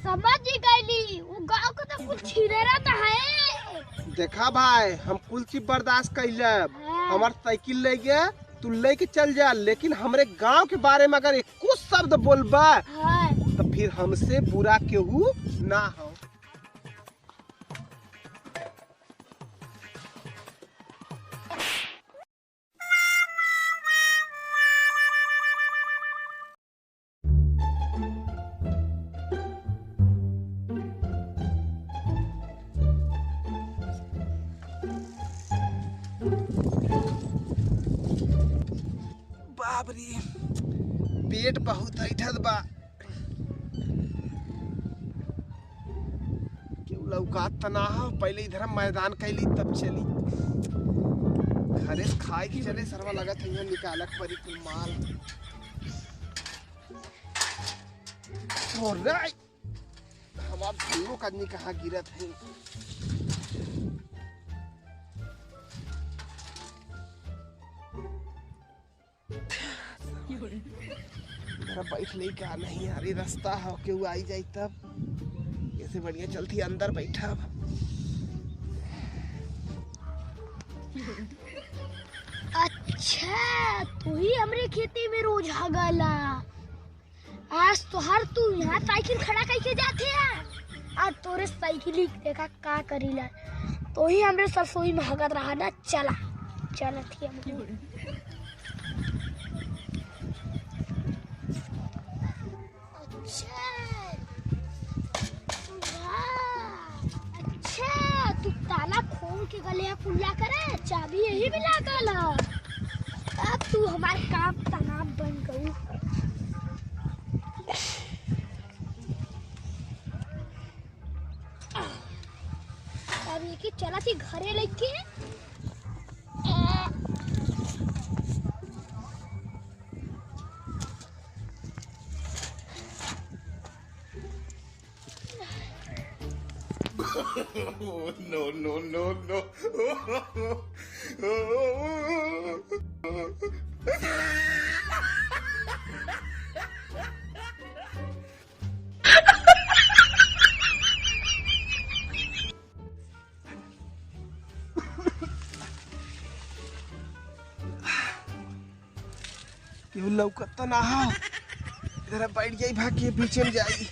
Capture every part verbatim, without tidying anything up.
समझ गईली, वो गाँव के तो कुल छिनेरा तो है। देखा भाई, हम कुल चीज बर्दाश्त कइलब। हाँ। हमार साइकिल लेके तू लेके चल जा, लेकिन हमरे गांव के बारे में अगर एको शब्द बोलबा, हाँ। तो फिर हमसे बुरा केहू ना हो। बाप रे, पेट बहुत ऐंठत बा। केहू लौकात त ना हो, पहिले इधर हम मैदान कैली तब चली। घरे से खाए के चले, सरवा लगत है यहाँ निकालक परी कुल माल। हो रे, हमार दुनों का आदमी कहाँ गिरत है। मेरा बैठ ले का नहीं यार, ये रास्ता है, केहू आई जाई तब। ऐसे बढ़िया चलती अंदर बैठब। अच्छा, तू ही हमरे खेती में रोज हगला। आज तोहर तू यहाँ साइकिल खड़ा कइके जात है, आज तोरे साइकिल ही देखा का करीला। तो ही हमरे सरसोई में हगत रहा ना, चला, चलत ही हम। अच्छा, वाह, अच्छा, तू ताला खोल के गले कुल्ला करे, चाबी यही में लागल है। अब तू हमार काम तमाम बन गऊ। अब ये की चला थी घरे लेके। No, no, no, no. केहू लौकत त ना हो। इधर बैठ जाई, भाग के बीच में जाई।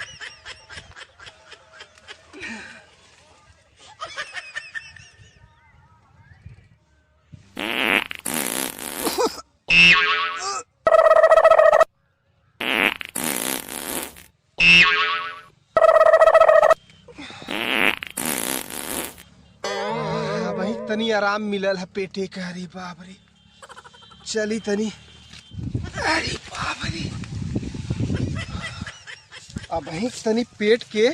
अब ही तनी आराम मिलल है पेटे का। अरे बाप रे, चली तनी। अरे बाप रे, अब ही तनी पेट के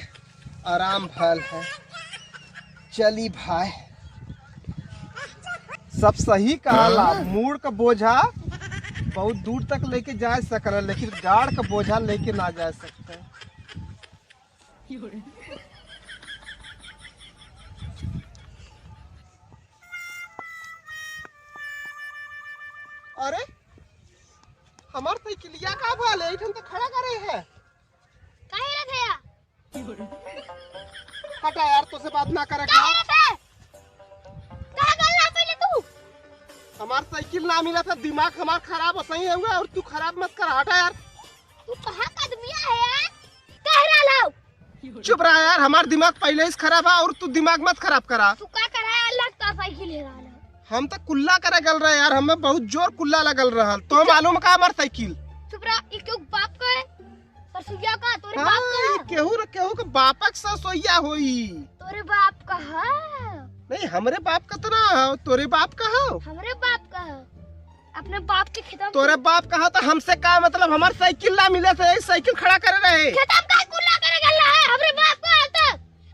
आराम भल है। चली भाई, सब सही कहला, मूड़ का बोझा बहुत दूर तक लेके जा सकला, लेकिन गाड़ का बोझा लेके ना जा सकते। अरे, हमार साइकिलिया का भल है? इठन तो खड़ा करे है। काहे रे भैया? हटा यार, तोसे बात ना करे काहे का। रे बे? कहाँ गल रहा पहले तू? हमार साइकिल ना मिला था, दिमाग हमार खराब हो सही है हुआ, और तू खराब मत कर, हटा यार। तू कहाँ का आदमी है यार? कह रहा लाओ। चुप रहा यार, हमार दिमाग पहले ही खराब है और तू दिमाग मत खराब करा। तू का करा है, अलग का साइकिल है वाला। हम तो कुल्ला करे गल रहे यार, हमें बहुत जोर कुल्ला लगल रहल। तो चुप। मालूम का हमार साइकिल? चुप रहा, ये क्यों बाप का है? सरसोईया का, तोरे हाँ, बाप का ये है? केहू न केहू के बापक सरसोईया होई। तोरे बाप का है? नहीं, हमरे बाप का तो ना हो, तोरे बाप का हो। हमरे बाप का है। अपने बाप के खेतम तोरे बाप का हो तो हमसे का मतलब? हमार साइकिल ना मिले थे, यही साइकिल खड़ा करे रहे। खेतम का कुल्ला करे गल रहा है, हमरे बाप का है तो।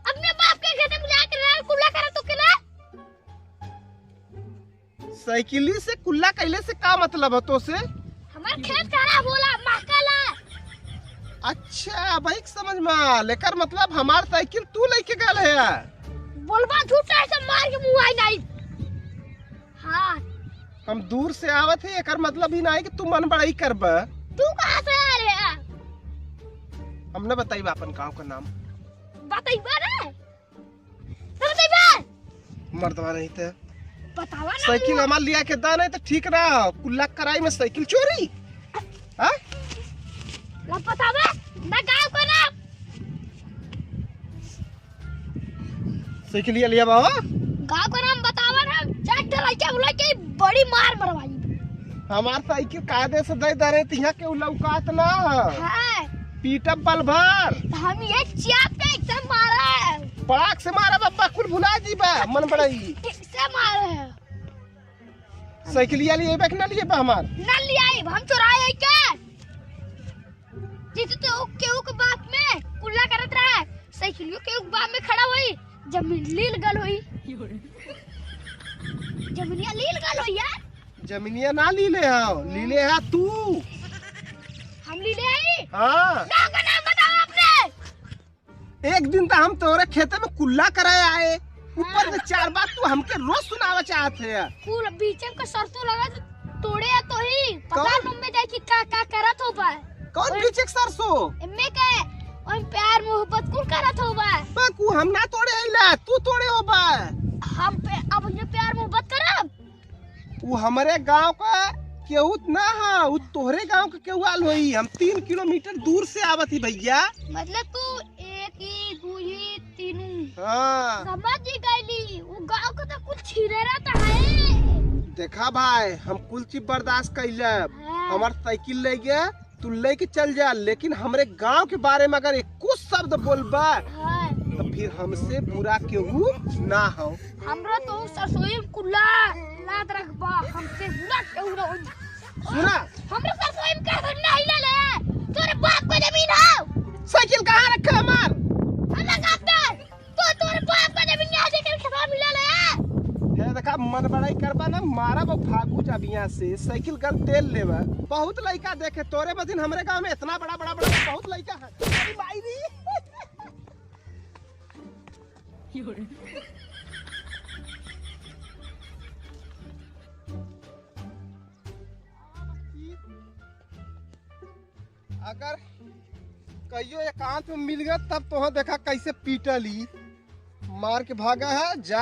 अपने बाप के खेतम जाके रहा, कुल्ला करे तो केला। साइकिली से कुल्ला कैले से का मतलब है तो से? हमार खेत खराब होला, महकाला। अच्छा, अब एक समझ में आल। एकर मतलब हमार साइकिल तू लेके गल है? बोलबा झूठ है, सब मार के मुँह आई नहीं। हाँ। हम दूर से आवत है, एकर मतलब ही ना है कि तू मन बड़ाई करबा। तू कहाँ से आ रहे है? हम ना बताइब आपन गाँव का नाम। बतइबा रे? ना बतइबा? मर्दवा नहीं ते। बतावा ना साइकिल हुआ। हमार लिया के दा नहीं तो ठीक रहा। कुल्ला कराई में साइकिल चोरी। हाँ? ना बतावा, ना गाँव का नाम। साइकिल लिया लिया बाबा। गाँव का नाम बतावा ना, चार ठे लइका बुला के बड़ी मार मरवाई। हमार साइकिल कायदे से दे दे रहे, तो यहाँ के लौकात ना है। हाँ। पीटब पल भर। तो हम ये चाप के एकदम मारा है। पड़ाक से मारा बप्पा, कुल भुला जीबा, मन बड़ाई। ठीक से मारे है। साइकिलिया लिए बा कि ना लिए बा हमार? ना लियाई, हम चोराए है क्या? जिस तो केहू के बाप में कुल्ला करत रहा, साइकिलियो केहू के बाप में खड़ा होई, जमीन लील गल होई। जमीनिया लील गल होई यार। जमीनिया ना लीले हो, लीले है तू। हम लीले आई? हाँ। गाँव का नाम बताओ अपने। एक दिन तो हम तोरे खेते में कुल्ला करे आए, ऊपर से चार बात तू हमके रोज सुनावे चाहत है। कुल बीचे में सरसों लगा तो तोड़े है तो ही, पता कौन? मम्मी जाए कि का, का करत हो बा। कौन ओए। बीचे के सरसों? एम्मे के, ओए प्यार मोहब्बत कुल करत हो बा। बा, कु हम ना तोड़े आइला, तू तोड़े हो बा। हम पे, अब ये प्यार मोहब्बत करब? उ हमरे गांव का केहू ना ह, उ तोहरे गांव के केहू आल होई। हम तीन किलोमीटर दूर से आवत ही भैया। मतलब तू एक ही, दू ही, तीनू। हाँ। समझ ही गईली, उ गांव के तो कुछ छिरेरा तो है। देखा भाई, हम कुल चीज बर्दाश्त कैले। हाँ। हमार साइकिल ले गया, तू लेके चल जा, लेकिन हमरे गांव के बारे में अगर एको शब्द बोलबा, हाँ। तो फिर हमसे बुरा केहू ना हो। हमरा तो सरसोई में कुल्ला लात रखबा, हमसे बुरा केहू ना हो। सुना। हमरा सरसोई में का नहीं ले ले, तोरे बाप का जमीन हो। साइकिल कहाँ रखा हमार? हमरा का तो तोरे बाप का जमीन यहाँ देखे खेतवा मिला ले। हे देखा, मन बड़ाई करबा ना, मारा वो फागू जब यहाँ से साइकिल गल तेल लेबा। बहुत लइका देखे तोरे मजिन हमरे गांव में इतना बड़ा, बड़ा, बड़ा, बहुत लइका है। अरे माई रे। अगर कहियो एकांत में मिल गए तब तोह देखा कैसे पीटली, मार के भागा है, जा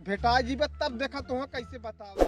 भेटा जीबे तब देखा तोह कैसे बतावे।